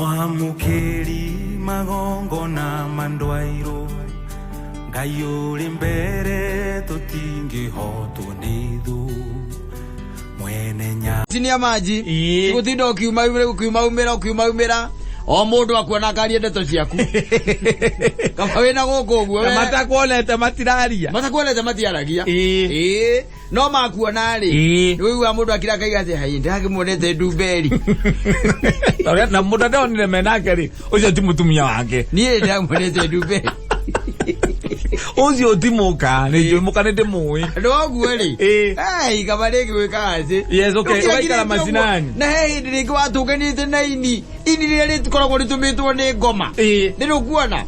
Mwamũkĩri magongona ma ndwairũ, Ngai ũrĩ mbere tũtingĩhotwo nĩ thũ, mwene nya Tinia maji. Ĩĩ. Gũtinda ũkiuma ũkiuma umĩra ũkiuma umĩra. O mũndũ akuona akaria ndeto ciaku. Kaba wĩna gũkũ ũguo. Na matakuonete matiraria. Matakuonete matiaragia. Ĩĩ. Ĩĩ. No makuona rĩ. Ĩĩ. Nĩ ũiguaga mũndũ akira akaiga atĩ hai ndĩrakĩmuonete ndumberi. Ũrĩa- na mũndũ ndonire menake rĩ, ũcio ti mũtumia wake. Niĩ ndĩramuonete ndumberi. Ũcio ti mũka, nĩ njũĩ mũka nĩ ndĩmũĩ. Noguo rĩ. Ĩĩ. Ai, kaba rĩngĩ gwĩkaga atĩ. Yes, okay, Ũkĩagirĩte ũgaikara ũguo. macinani. Na he hĩndĩ rĩngĩ watũnganĩte na ini. Ini rĩrĩa rĩkoragwo rĩtũmĩtwo nĩ ngoma. Ĩĩ. Nĩ rũkuona.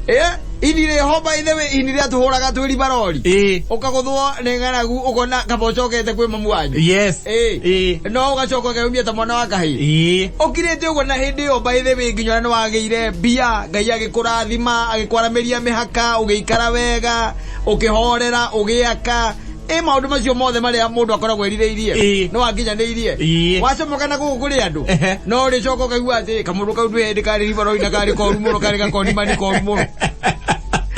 Eh, ini rĩho by the way, ini rĩa tũhũraga twĩ ribarori. Ĩĩ. Ũkagũthwo nĩ ng'aragu ũkona kaba ũcokete kwĩ mamu wanyu. Yes. Ĩĩ. Ĩĩ. No ũgacoka ũkeumia ta mwana wa kahĩĩ. Ĩĩ. Ũkirĩte ũguo na hĩndĩ ĩyo by the way nginya ũrĩa nĩwagĩire mbia, Ngai agĩkũrathima, agĩkwaramĩria mĩhaka, ũgĩikara wega, ũkĩhorera, ũgĩaka. Ĩ maũndũ macio mothe marĩa mũndũ akoragwo erirĩirie Ĩĩ. nĩ wakinyanĩirie. Ĩĩ. Wacomoka na gũkũ kũrĩ andũ Ehe. no ũrĩcoka ũkaigua atĩ kamũndũ kau ndwĩ hĩndĩ karĩ ribarori na karĩ koru mũno karĩ gakonimani koru mũno.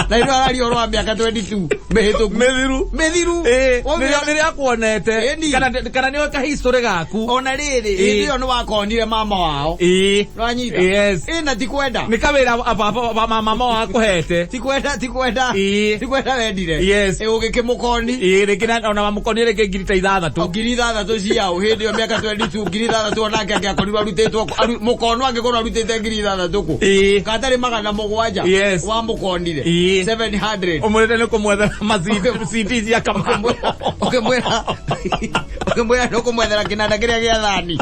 Na rĩu araria ũhoro wa mĩaka 22 mĩhĩtũku. Mĩthiru. Mĩthiru. Ĩĩ. Waumĩra- Nĩrĩo nĩrĩo akuonete. Ĩni. Kana kana nĩoĩ kahistory gaku. Ona rĩrĩ, Ĩĩ. hĩndĩ ĩyo nĩ wakonire mama wao. Ĩĩ. Nĩwanyita? Yes. Ĩ na ti kwenda. Nĩ kawĩra mama wakũhete. Ti kwenda, ti kwenda. Ĩĩ. Ti kwenda wendire. Yes. Ĩ ũgĩkĩmũkoni. Ĩĩ, rĩngĩ ona wamũkonire rĩngĩ ngiri ta ithathatũ. 6,000 ciao hĩndĩ ĩyo mĩaka 22 6,000 onake angĩakorirwo arutĩtwo mũkono angĩkorwo arutĩte 6,000 kũ. Ĩĩ. Katarĩ 700. Yes. Wamũkonire. Ĩĩ. 700. Ũmwĩrĩte nĩ kũmwethera ma CD cia Kamau. Ũkĩmwĩra ũkĩmwĩra nĩ ũkũmwethera kĩnanda kĩrĩa gĩa thani.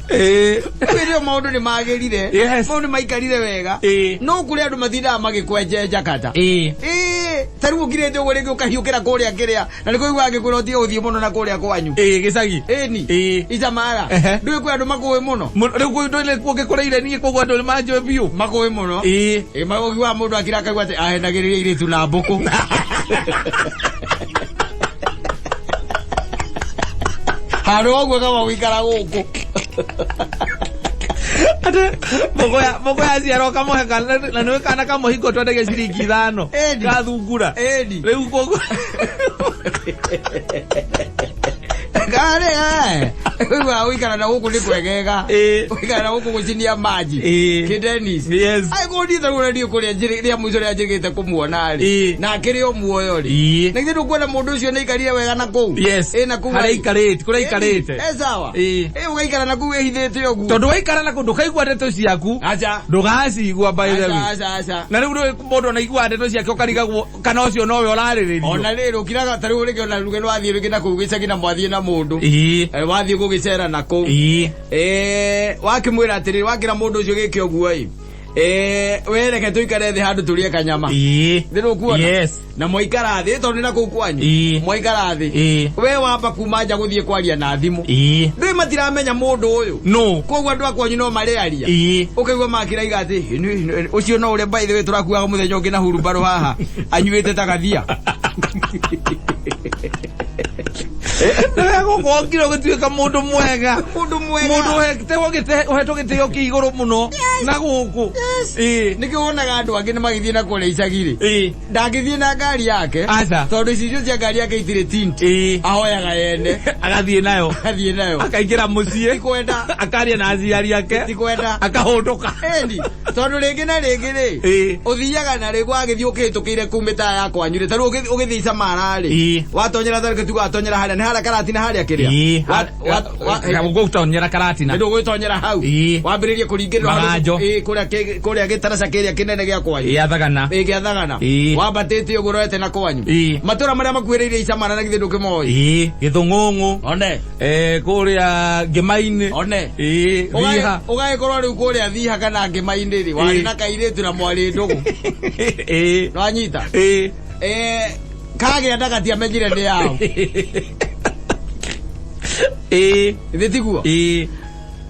Ĩĩ. Rĩu ĩrĩo maũndũ nĩ magĩrire. Yes. Maũndũ nĩ maikarire wega. Ĩĩ. No kũrĩ andũ matindaga magĩkwenjenja kata. Ĩĩ. Ĩĩ, ta rĩu ũkirĩte ũguo rĩngĩ ũkahiũkĩra kũrĩa kĩrĩa na nĩ kũigua angĩkwĩra ũtige gũthiĩ mũno na kũrĩa kwanyu. Ĩĩ, gĩcagi. Ĩni. Ĩĩ. Icamara. Ehe. Ndũĩ kwĩ andũ makũĩ mũno. Rĩu kũu ndũĩ kuo ngĩkũrĩire niĩ koguo andũ nĩ manjũĩ biũ. Makũĩ mũno. Ĩĩ. Ĩ magũkiuga mũndũ akira akaigua atĩ ahenagĩrĩria airĩtu na mbũkũ. Handũ ha ũguo kaba gũikara gũkũ. Atĩ mbũkũ yaciara ũkamũhe kana na nĩwe kana kamũhingo twendagia ciringi 5. Ĩni. Gathungura. Ĩni. Rĩu koguo Karĩ eh. Ũiguaga gũikara na gũkũ nĩ kwegega. Ĩĩ. Gũikara na gũkũ gũcinia maji. Ĩĩ. Kĩ Dennis. Yes. Ai kũndĩ ta rĩu ndiũ kũrĩa rĩa mũico rĩa njĩrĩgĩte kũmuona rĩ. Ĩĩ. Na akĩrĩ o muoyo rĩ. Ĩĩ. Na githĩ ndũkuona mũndũ ũcio nĩ aikarire wega na kũu. Yes. Ĩ na kũu. Harĩa aikarĩte, kũrĩa aikarĩte. E sawa. Ĩĩ. Ĩ ũgaikara na kũu ĩhithĩte ũguo. Tondũ waikara na kũu ndũkaigua ndeto ciaku. Aca. Ndũgacigua by the Aca way. aca aca. Na rĩu ndũĩ mũndũ ona aiguaga ndeto ciake ũkarigagwo kana ũcio nowe ũrarĩrĩrio. Ona rĩrĩ ũkiraga ta rĩu rĩngĩ ona ruge nĩwathiĩ rĩngĩ na kũu gĩcagi na mwathiĩ na mũndũ. Ĩĩ. Eh, wathiĩ gũgĩcera na kũu. Ĩĩ. Eh, wakĩmwĩra atĩrĩrĩ wakĩra mũndũ ũcio gĩke ũguo ĩ Eh, we reke tũikare thĩ handũ tũrĩe kanyama. Ĩĩ. Nĩ rũkuona? Yes. Na mwaikara thĩ tondũ nĩ na kũu kwanyu. Ĩĩ. Mwaikara thĩ. Ĩĩ. We wamba kuma nja gũthiĩ kwaria na thimũ. Ĩĩ. Ndũĩ matiramenya mũndũ ũyũ. No. Koguo andũ a kwanyu no marĩaria. Ĩĩ. Ũkaigua makĩraiga atĩ ũcio no ũrĩa by the way tũrakuaga mũthenya ũngĩ na hurumbarũ haha anyuĩte ta gathia. Nĩwe gũkũ okire ũgĩtuĩka mũndũ mwega. Mũndũ mwega. Mũndũ ũhetwo gĩtĩo kĩa igũrũ mũno na gũkũ. Ĩĩ. Nĩkĩo wonaga andũ angĩ nĩ magĩthiĩ na kũrĩa icagi-rĩ. Ĩĩ. Ndangĩthiĩ na ngari yake. Aca. Tondũ icicio cia ngari yake itirĩ tint. Ĩĩ. Ahoyaga yene. Agathiĩ nayo. Agathiĩ nayo. Akaingĩra mũciĩ. Tikwenda. Akaria na aciari ake. Tikwenda. Akahũndũka. Ĩni. Tondũ rĩngĩ na rĩngĩ rĩ. Ĩĩ. Ũthiaga na rĩngĩ wagĩthiĩ ũkĩhĩtũkĩire kũu mĩtaa ya kwanyu rĩ. Ta rĩu ũgĩthiĩ Icamara rĩ. Ĩĩ. Watonyera ta rĩngĩ tuga watonyera harĩa. Nĩ harĩa Karatina harĩa kĩrĩa. Ĩĩ. Gũtonyera Karatina. Nĩ ndũgwĩtonyera hau. Ĩĩ. Wambĩrĩrie kũringĩrĩrwo handũ- Maganjo. Ĩĩ, kũrĩa gĩtaraca kĩrĩa kĩnene gĩa kwanyu. Ĩĩ, Athagana. Ĩĩ, gĩa Thagana. Ĩĩ. Wambatĩte ũguo ũrorete na kwanyu. Ĩĩ. Matũra marĩa makuhĩrĩirie Icamara na githĩ ndũkĩmoĩ. Ĩĩ. Gĩthũng'ũng'ũ. One. Kũrĩa Ngĩma-inĩ. One. Ĩĩ. Thiha. Ũgagĩkorwo rĩu kũrĩa Thiha kana Ngĩma-inĩ rĩ, warĩ Ĩĩ. na kairĩtu na mwarĩ ndũgũ. Ĩĩ. Nĩwanyita? Ĩĩ. Kagĩa nda gatiamenyire nĩ yao. Ĩĩ. Githĩ tiguo? Ĩĩ.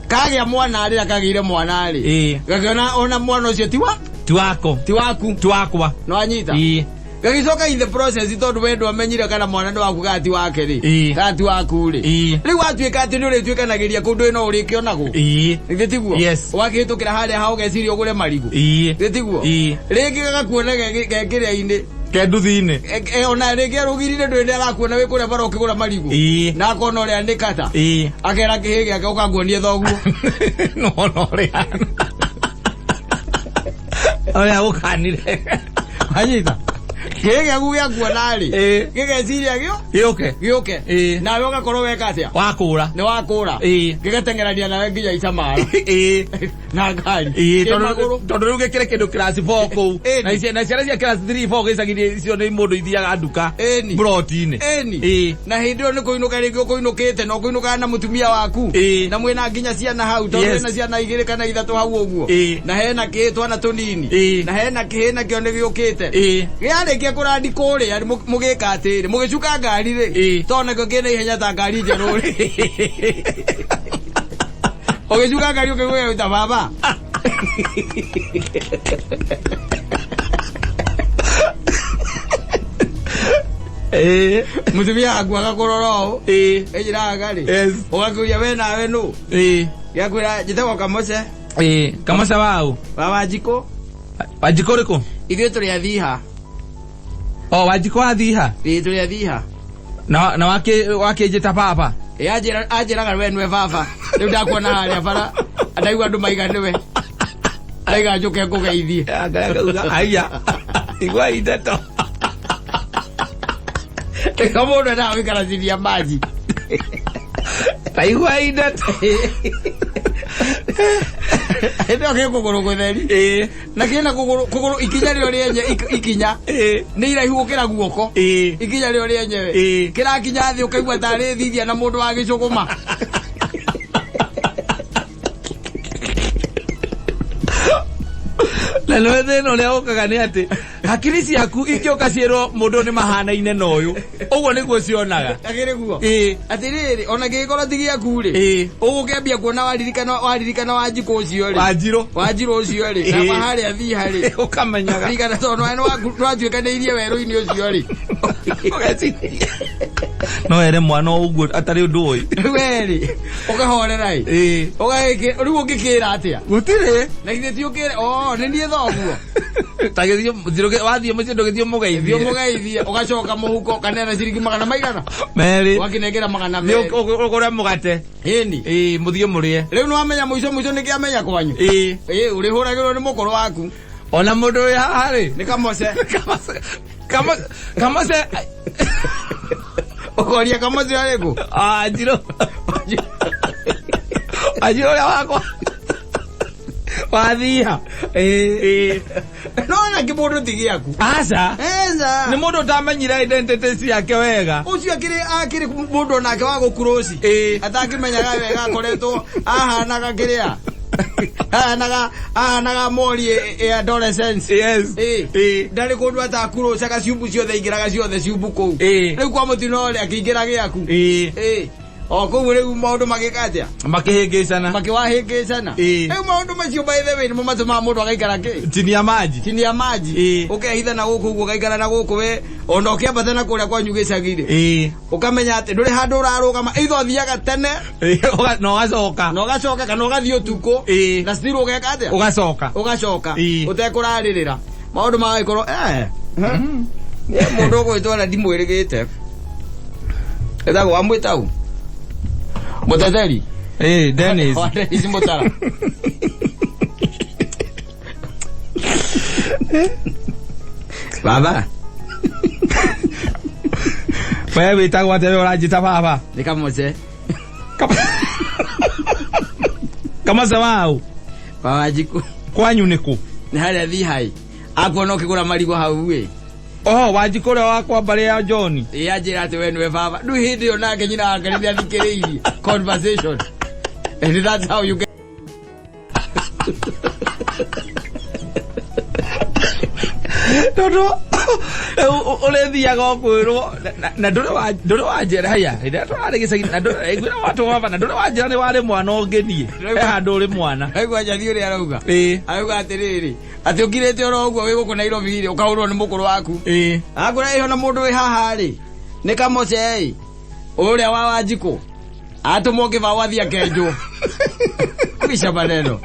Kagĩa mwana rĩ, kagĩire mwana rĩ. Ĩĩ. Gakĩona ona mwana ũcio ti wa Ti wako. ti waku. Ti wakwa. Nĩwanyita? Ĩĩ. Gagĩcoka in the process, tondũ we ndwamenyire kana mwana nĩ waku kana ti wake rĩ, Ĩĩ. kana ti waku rĩ, Ĩĩ. rĩu watuĩka atĩ nĩ ũrĩtuĩkanagĩria kũndũ no ũrĩkĩonagwo. Githĩ tiguo? Yes. Wakĩhĩtũkĩra harĩa ha ũgeciria ũgũre marigũ. Githĩ tiguo? Ĩĩ. Rĩngĩ gagakuona gekĩrĩa-inĩ. Kenduthi-inĩ. Ona rĩngĩ arũgirire ndũĩ nĩ arakuona wĩ kũrĩa bara ũkĩgũra marigũ. Na akona ũrĩa nĩ kata. Akera kĩhĩ gĩake, ũkanguonie thoguo. Nona ũrĩa ũrĩa gũkanire. Wanyita? Kĩhĩ gĩaku gĩakuona rĩ, Ĩĩ. gĩgeciria gĩo gĩũke. Gĩũke. Ĩĩ. Nawe ũgakorwo weka atĩa? Wakũra. Nĩ wakũra. Ĩĩ. Gĩgateng'erania nawe nginya Icamara na ngari. Ĩĩ, Kĩ tondũ magũrũ. tondũ rĩu gĩkĩrĩ kĩndũ class 4 kũu. Ĩni. Na ciana cia class 3 4 gĩcagi-inĩ icio nĩ mũndũ ithiaga nduka Ĩni. mburoti-inĩ. Ĩni. Ĩĩ. Na hĩndĩ ĩyo nĩ kũinũka rĩngĩ ũkũinũkĩte na ũkũinũkaga na mũtumia waku. Ĩĩ. Na mwĩna nginya ciana hau, tondũ Yes. wĩna ciana igĩrĩ kana ithatũ hau ũguo. Ĩĩ. Na hena kĩhĩ, twana tũnini. Ĩĩ. Na hena kĩhĩ nakĩo nĩ gĩũkĩte. Gĩarĩkia kũrandi kũrĩa mũgĩka atĩrĩ, mũgĩcuka ngari rĩ, tondũ nakĩo kĩna ihenya ta ngari njerũ rĩ, ũgĩcuka ngari ũkĩgũya ta baba. Mũtumia waku agakũrora ũũ. Ĩnjĩraga rĩ, ũgakĩũria, we nawe nũ? Gĩakwĩra, njĩtagwo Kamũce. Ĩĩ, Kamoca wau? Wa Wanjikũ. Wanjikũ ũrĩkũ? Ithuĩ tũrĩ athiha. O Wanjikũ wa thiha? Ĩĩ, tũrĩ athiha. Na wakĩnjĩta baba? Ĩ, anjĩraga we nĩwe baba. Rĩu ndakuona harĩa bara, ndaigua andũ maiga nĩwe, ndaiga njũke ngũgeithie. Aya, igua ndeto. Nĩko mũndũ endaga gũikara chini ya maji. Taigua ndeto. Hĩndĩ ĩyo kĩ kũgũrũ gũtheri na kĩna kũgũrũ kũgũrũ, ikinya rĩo rĩenye ikinya nĩ iraihu gũkĩra guoko. Ikinya rĩo rĩenyewe kĩrakinya thĩ ũkaigua tarĩ thithia na mũndũ wa gĩcũgũma. Na nĩwe thĩna ũrĩa ũkaga nĩ atĩ hakiri ciaku ingĩũka ciĩrwo mũndũ nĩ mahanaine na ũyũ, ũguo nĩguo cionaga. Akĩrĩ guo. Atĩrĩrĩ, ona kĩngĩkorwo ti gĩaku rĩ, ũgũkĩambia kuona waririkana Wanjikũ ũcio rĩ, Wanjirũ. Wanjirũ ũcio rĩ, na harĩa thiha rĩ, ũkamenyaga. Ririkana tondũ nĩwatuĩkanĩirie werũ-inĩ ũcio rĩ. Ũgeciria no ere mwana ũguo atarĩ ũndũ ũĩ. We rĩ, ũkahorera ĩ. Ũgagĩkĩ rĩu ũngĩkĩra atĩa? Gũtirĩ. Na githĩ ti ũkĩre o nĩ niĩ thoguo? Ta gĩthiĩ wathiĩ mũciĩ ndũgĩthiĩ mũgeithie. Thiĩ ũmũgeithie, ũgacoka mũhuko kanena ciringi magana maigana? 2. Ũgakĩnengera magana Thiĩ 2. ũgũre mũgate. Ĩni. Ĩĩ, mũthiĩ mũrĩe. Rĩu nĩwamenya mũico mũico nĩkĩamenya kwanyu. Ĩĩ, ũrĩhũragĩrwo nĩ mũkũrũ waku. Ona mũndũ wĩ haha rĩ, nĩ Kamose. Kamose, Kamose, Kamose. Ũkoria Kamose arĩkũ? Ah, Njirũ, Wanjirũ ũrĩa wakwa wathiha. Ĩĩ. No na kĩmũndũ ti gĩaku. Aca. Eza. Nĩ mũndũ ũtamenyire identity ciake wega. Ũcio akĩrĩ mũndũ onake wa gũkuroci. Atakĩmenyaga wega, akoretwo ahanaga kĩrĩa ahanaga mori ĩ adolescence. Ndarĩ kũndũ atakurocaga, ciumbu ciothe aingĩraga ciothe ciumbu kũu. Rĩu kwa mũtino rĩ, akĩingĩra gĩaku. Ĩĩ. O kũu rĩu maũndũ magĩka atĩa? Makĩhĩngĩcana. Makĩwahĩngĩcana. Rĩu maũndũ macio, by the way, nĩmo matũmaga mũndũ agaikara kĩ? Chini ya maji. Chini ya maji. Ũkehitha na gũkũ ũguo, ũgaikara na gũkũ we ona ũkĩambata na kũrĩa kwanyu gĩcagi-rĩ, ũkamenya atĩ ndũrĩ handũ ũrarũgama, either ũthiaga tene Na ũgacoka. Na ũgacoka, kana ũgathiĩ ũtukũ na still ũgeka atĩa? Ũgacoka. Ũgacoka. Ũtekũrarĩrĩra maũndũ magagĩkorwo mũndũ ũgwĩtwo na ndimwĩrĩgĩte etagwo wamwĩtau mũteteri. Ĩĩ, Dennis. Wa Dennis Mũtara. Baba. We wĩtagwo atĩa we ũranjĩta baba? Nĩ Kamose. Kamose wau? Wa Wanjikũ. Kwanyu nĩ kũ? Nĩ harĩa thihai akuona ũkĩgũra marigũ hau ĩ. Oho, Wanjikũ ũrĩa wakwa mbarĩ ya John. Ĩ, anjĩra atĩ we nĩwe baba. Rĩu hĩndĩ ĩyo nake nyina wake nĩ athikĩrĩirie conversation, and that's how you get. Tondũ Rĩu ũrĩthiaga ũkwĩrwo na ndũrĩ wanjĩra haya hĩndĩ ĩrĩa tũrarĩ gĩcagi na ngwĩra watũ baba na ndũrĩ wanjĩra nĩ warĩ mwana ũngĩniĩ he handũ ũrĩ mwana. Aigua njathi ũrĩa arauga. Ĩĩ. Arauga atĩrĩrĩ, atĩ ũkirĩte oro ũguo wĩ gũkũ Nairobi rĩ, ũkahũrwo nĩ mũkũrũ waku. Ĩĩ. Akwĩra ĩho na mũndũ wĩ haha rĩ, nĩ kamoce ĩ, ũrĩa wa Wanjikũ, atũmwo kĩbaũ athiĩ akenjwo. Kwisha maneno.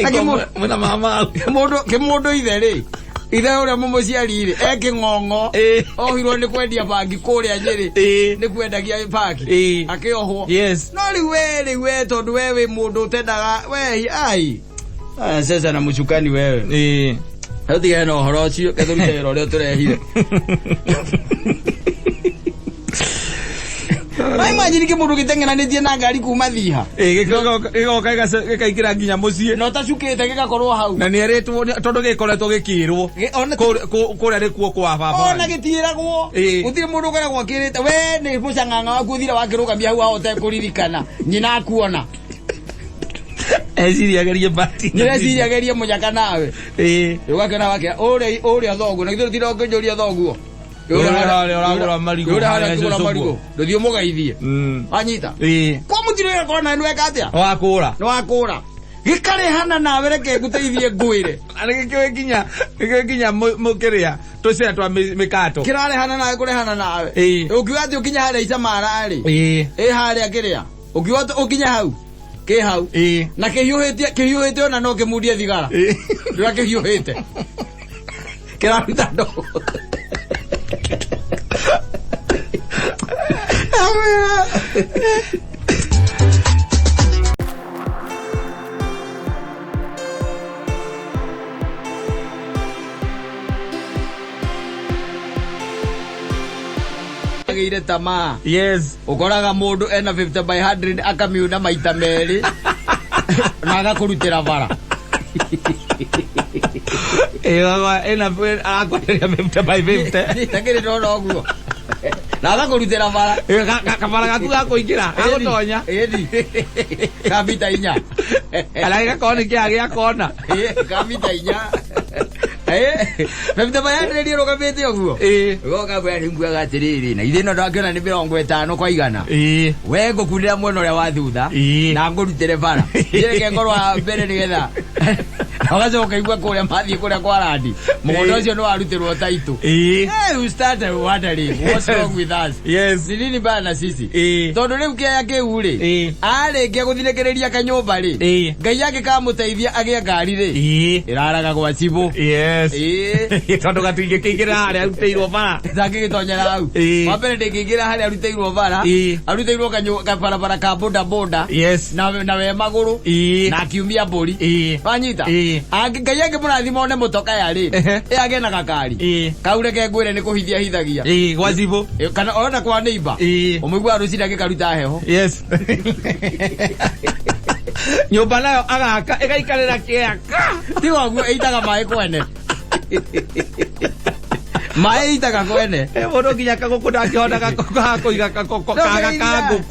Na Mwĩna mama. Kĩmũndũ kĩmũndũ ithe rĩ, ithe ũrĩa mũmũciari rĩ, e kĩng'ong'o. Ĩĩ. Ohirwo nĩ kwendia bangi kũrĩa Nyĩrĩ. Ĩĩ. Nĩ kwendagia bangi. Ĩĩ. Akĩohwo. Yes. No rĩu we rĩu we tondũ we wĩ mũndũ ũtendaga we ai. Aya sasa na mũcukani wewe. Ĩĩ. Rĩu tigane na ũhoro ũcio, reke tũrute wĩra ũrĩa ũtũrehire. No imagine kĩmũndũ gĩteng'eranĩtie na ngari kuma Thiha. Ĩĩ, gĩgoka gĩkaingĩra nginya mũciĩ. Na ũtacukĩte gĩgakorwo hau. Na nĩ erĩtwo tondũ gĩkoretwo gĩkĩrwo. Kũrĩa nĩkuo kwa baba. Ona gĩtiĩragwo. Ĩĩ. Gũtirĩ mũndũ ũkoragwo akĩrĩte. We nĩ mũcang'ang'a waku ũthire wakĩrũgamia hau ahote kũririkana. Nyina akuona. Eciria agerie bahati. Nyina eciria agerie mũnyaka nawe. Ĩĩ. Ũgakĩona wakĩra ũrĩa ũrĩa thoguo na githĩ ũtira ũkĩnjũria thoguo. Ũrĩa harĩa ũragũra marigũ, Ũrĩa harĩa harĩa ũkĩgũra cũcũ marigũ. guo. Ndũthiĩ ũmũgeithie. Wanyita. Ĩĩ. Kwa mũtino ĩgakorwo nawe nĩweka atĩa? Wakũra. Nĩwakũra. Gĩkarĩhana nawe reke ngũteithie ngwĩre. Na gĩkĩũĩ nginya gĩkĩũĩ nginya mũkĩrĩa tũcĩra twa mĩkato. Kĩrarehana nawe kũrehana nawe. Ĩĩ. Ũngiuga atĩ ũkinye harĩa Icamara rĩ. Ĩĩ. Ĩ harĩa kĩrĩa. Ũngiuga atĩ ũkinye hau. Kĩ hau. Ĩĩ. Na kĩhiũhĩtie kĩhiũhĩte ona no kĩmundie thigara. Ĩĩ. Ndũra kĩhiũhĩte. Kĩraruta ndogo. Agĩire tamaa. Yes. Ũkoraga mũndũ ena 50 by 100 akamiuna maita merĩ na agakũrutĩra bara. Ĩĩ ĩna arakwenderia 50 by 50. Takĩrĩ ndona ũguo. Na agakũrutĩra bara. Ĩĩ kabara gaku ga kũingĩra gagũtonya. Ĩni. Ka mita inya. Kana gĩgakorwo nĩ kĩaga gĩa kona. Ĩĩ, ka mita inya. Ĩĩ, 50 by 100 ĩrũgamĩte ũguo. Ĩĩ. Ũgoka kwĩra rĩu nguaga atĩrĩrĩ, na ithuĩ no ndakĩona nĩ 50 kwa igana. Ĩĩ. We ngũkunĩra mwena ũrĩa wa thutha Ĩĩ. na ngũrutĩre bara. Njĩreke ngorwo wa mbere nĩgetha na ũgacoka ũkaigua kũrĩa mathiĩ kũrĩa kwa randi. Mũgũnda Ĩĩ. ũcio nĩ warutĩrwo taitũ. Ĩĩ. Hey, we started wondering what's wrong with us. Yes. Ni nini baya na sisi? Ĩĩ. Tondũ rĩu kĩaya kĩu rĩ, Ĩĩ. arĩkia gũthinĩkĩrĩria kanyũmba rĩ, Ĩĩ. Ngai angĩkamũteithia agĩe ngari rĩ, Ĩĩ. ĩraraga gwa cibũ. Yes. Ĩĩ. Tondũ gatingĩkĩingĩra harĩa arutĩirwo bara. Ndangĩgĩtonyera hau. Ĩĩ. Wa mbere ndĩngĩingĩra harĩa arutĩirwo bara. Ĩĩ. Arutĩirwo kabarabara ka boda boda. Yes. Na we magũrũ. Ĩĩ. Na akiumia mbũri. Ĩĩ. Wanyita? Ĩĩ. Angĩ Ngai angĩmũrathima one mũtoka ya rĩ. Ehe. Ĩ agĩe na gakari. Ĩĩ. Kau reke ngwĩre nĩ kũhithia hithagia. Ĩĩ gwa cibũ. Ĩ, Kana ona kwa neighbor. Ĩĩ. Ũmũiguaga rũcinĩ agĩkaruta heho. Yes. Nyũmba nayo agaka ĩgaikarĩra kĩaka. Tiga ũguo ĩitaga maĩ kwene. Maĩ ĩitaga kwene. Ĩ mũndũ nginya kagũkũ ndangĩhota kũiga kaga ka ngũkũ.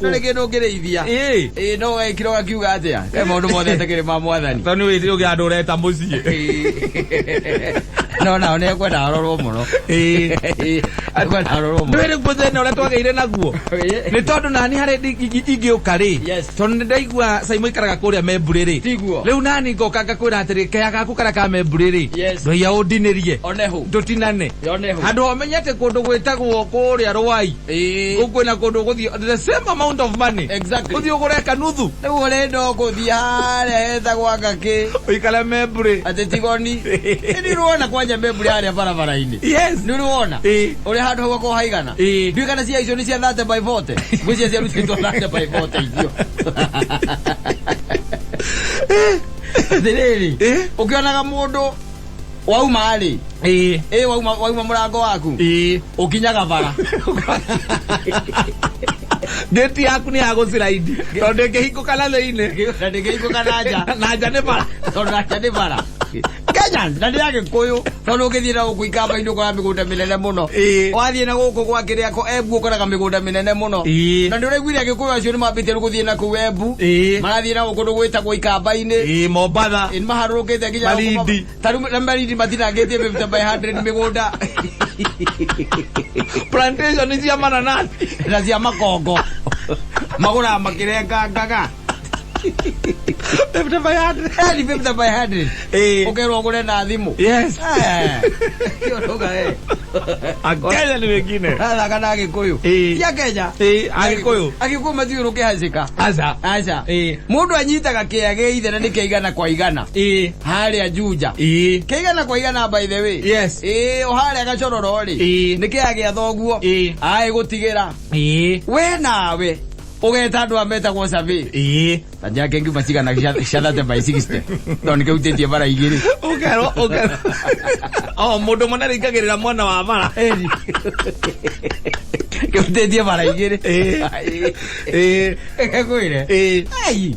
Ndũrĩ kĩndũ ũngĩrĩithia. Ĩĩ. Ĩĩ no wekire ũgakiuga atĩa? He maũndũ mothe atakĩrĩ ma mwathani. Tondũ nĩ wĩtĩ ũgĩ andũ ũreta mũciĩ. No nao nĩ ekwenda arorwo mũno. Ĩĩ. Ekwenda arorwo mũno. Ndũĩ rĩu thĩna ũrĩa twagĩire naguo. Nĩ tondũ nani harĩ ingĩũka rĩ. Yes. Tondũ nĩ ndaigua Saimo ikaraga kũrĩa Memburĩ rĩ. Tiguo. Rĩu nani ngoka ngakwĩra atĩrĩ kea gaku karĩa ka Memburĩ rĩ. Yes. Ndoia ũndinĩrie. Onehu. Tũtinane. Onehu. Handũ ha ũmenye atĩ kũndũ gwĩtagwo kũrĩa Rwai. Ĩĩ. Kwĩna kũndũ ũgũthiĩ the same amount of money. Exactly. Ũthiĩ ũgũre kanuthu. Rĩu ũrenda ũgũthiĩ harĩa hetagwo ngakĩ. Ũikare Memburĩ. Atĩ tigoni. Nĩ ũrona kwanja Memburĩ harĩa barabara-inĩ. Yes. Nĩ ũrona? Ĩĩ. Ũrĩa handũ hau hakoragwo haigana. Ĩĩ. Ndiũĩ kana cia icio nĩ cia 30 by 40. Ngwĩciria ciarutĩtwo 30 by 40 icio. Atĩrĩrĩ, Ĩĩ. ũkĩonaga mũndũ wauma rĩ, Ĩĩ. ĩ wauma mũrango waku, Ĩĩ. ũkinyaga bara. Ngĩti yaku nĩ ya gũciraindi tondũ ndĩngĩhingũka na thĩinĩ. Na ndĩngĩhingũka na nja. Na nja nĩ bara. Tondũ na nja nĩ bara. Kenya na nĩ Agĩkũyũ tondũ ũngĩthiĩ na gũkũ ikamba-inĩ ũkoraga mĩgũnda mĩnene mũno. Ĩĩ. Wathiĩ na gũkũ gwa kĩrĩa ko Embu ũkoraga mĩgũnda mĩnene mũno. Ĩĩ. Na nĩ ũraiguire Agĩkũyũ acio nĩ mambĩtie rĩu gũthiĩ na kũu Embu. Ĩĩ. Marathiĩ na gũkũ kũndũ gwĩtagwo ikamba-inĩ. Ĩĩ Mombatha. Ĩ, nĩ maharũrũkĩte nginya gũkũ Malindi. Ta rĩu na Malindi matinangĩtie 50 by 100 mĩgũnda. Plantation cia mananathi. Na cia makongo magũraga makĩrengangaga. 50 by 100. Ni 50 by 100. Ĩĩ. Ũkerwo ũgũre na thimũ. Yes. Eh. Ũrauga, eh. Akenya nĩ wengine. Athaka na Agĩkũyũ. Ĩĩ. Ti a Kenya. Ĩĩ, Agĩkũyũ. Agĩkũyũ matiũĩ rũkĩhacĩka. Aca. Aca. Ĩĩ. Mũndũ anyitaga kĩea gĩa ithe na nĩ kĩa igana kwa igana. Ĩĩ. Harĩa Juja. Ĩĩ. Kĩa igana kwa igana, by the way. Yes. Ĩĩ, o harĩa Gacororo rĩ. Ĩĩ. Nĩ kĩea gĩa thoguo. Ĩĩ. Aĩ gũtigĩra. Ĩĩ. We nawe ũgeta andũ a metagwo survey. Ĩĩ. Ta njake ngiuma cigana cia 30 by 60. No nĩkĩhutĩtie bara igĩrĩ. Ũkerwo ũkerwo. O mũndũ mũnene aingagĩrĩra mwena wa bara. Kĩhutĩtie bara igĩrĩ. Ĩĩ. Ĩĩ. Reke ngwĩre. Ĩĩ. Ai.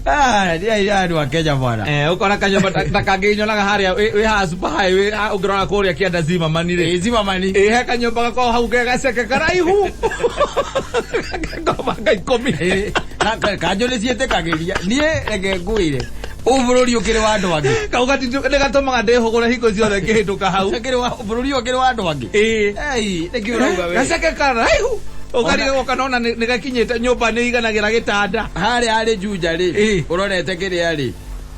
Ah, nĩ andũ a Kenya bwana. Eh, ũkona kanyũmba ta kangĩ nyonaga harĩa wĩ haha Super High wĩ ũngĩrora kũrĩa kĩanda Zimmerman rĩ. Ĩĩ, Zimmerman. Ĩ he kanyũmba gakoragwo hau ge gaceke karaihu. Gakobanga 10. Ĩĩ, na kanjũ nĩ ciĩtĩkagĩria. Niĩ reke ngwĩre. Ũyũ bũrũri ũkĩrĩ wa andũ angĩ. Kau nĩ gatũmaga ndĩhũgũre hingo ciothe ngĩhĩtũka hau. Ũkĩrĩ wa bũrũri ũyũ ũkĩrĩ wa andũ angĩ. Ĩĩ. Ei, nĩkĩ ũrauga we? Gaceke karaihu. Ũkarigwo kana ona nĩ gakinyĩte nyũmba nĩ iganagĩra gĩtanda. Harĩa harĩ Juja rĩ, Ĩĩ. ũrorete kĩrĩa rĩ,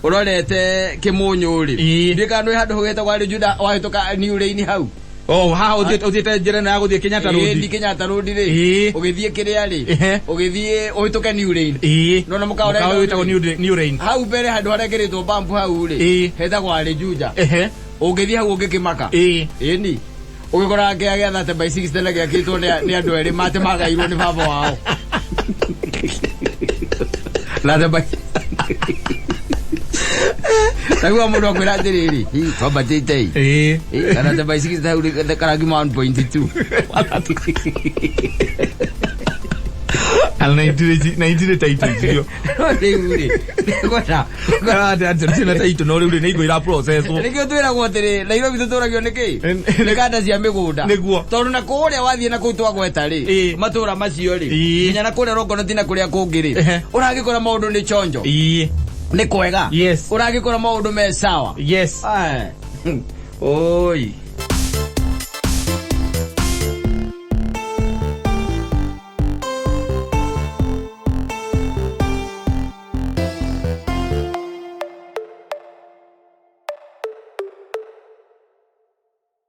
ũrorete Kĩmũnyũ rĩ. Ĩĩ. Ndiũĩ kana nĩ handũ hũgĩtagwo harĩ Juja wahĩtũka New Lane hau. Oh, haha ũthiĩte njĩra ĩno ya gũthiĩ Kenyatta Ĩĩ, Road. ndi Kenyatta Road rĩ. Ĩĩ. Ũgĩthiĩ kĩrĩa rĩ, Ehe. ũgĩthiĩ ũhĩtũke New Lane. Ĩĩ. Nona mũkawa ũrĩa Mũkawa wĩtagwo New Lane. Hau mbere handũ harekĩrĩtwo bambu hau rĩ, Ĩĩ. hetagwo harĩ Juja. Ehe. Ũngĩthiĩ hau ũngĩkĩmaka. Ĩĩ. Ĩni. Ũgĩkora kĩa gĩa 30 by 60 na gĩakĩtwo nĩ andũ erĩ mate magairwo nĩ baba wao. 30 by Naguo mũndũ akwĩra atĩrĩrĩ, "Hi, twambatĩte ĩ." Ĩĩ. Ĩ, kana 30 by 60 hau rĩ, karangima 1.2. Ana na itirĩ taitũ icio. No rĩu rĩ, nĩngwenda Atĩ na taitũ no rĩu rĩ nĩ igo ira processwo. Nĩkĩo twĩragwo atĩrĩ, Nairobi tũtũragio nĩ kĩ? Nĩ kanda cia mĩgũnda. Nĩguo. Tondũ na kũrĩa wathiĩ na kũu twagweta rĩ, Ĩĩ. matũra macio rĩ, Ĩĩ. nginya na kũrĩa Rongonoti na kũrĩa kũngĩ rĩ, Ehe. ũragĩkora maũndũ nĩ chonjo. Ĩĩ. Nĩ kwega. Yes. Ũragĩkora maũndũ me sawa. Yes. Oi.